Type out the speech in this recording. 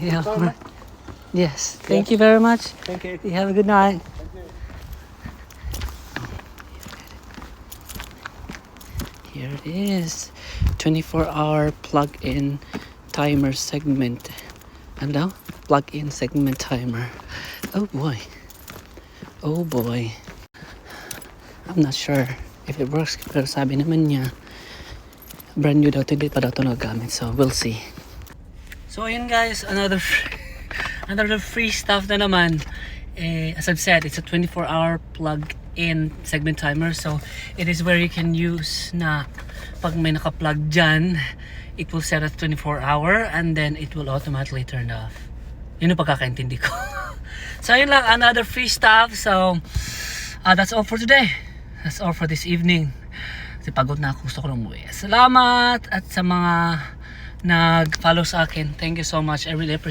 Yeah. Sorry. Yes. Thank you very much. Thank you. You have a good night. Here it is. 24-hour plug-in timer segment. Ano daw? Plug-in segment timer. Oh boy. Oh boy. I'm not sure if it works, pero sabi naman niya brand new daw to, hindi pa daw to nagamit. So we'll see. So ayun guys, another free stuff na naman. Eh, as I've said, it's a 24-hour plug-in segment timer. So it is where you can use na pag may naka-plug dyan, it will set at 24 hour and then it will automatically turn off. Yun ang pagkakaintindi ko. So ayun lang, another free stuff. So that's all for today. That's all for this evening. Kasi pagod na ako, gusto ko na umuwi. Salamat at sa mga nag-follow sa akin. Thank you so much. I really appreciate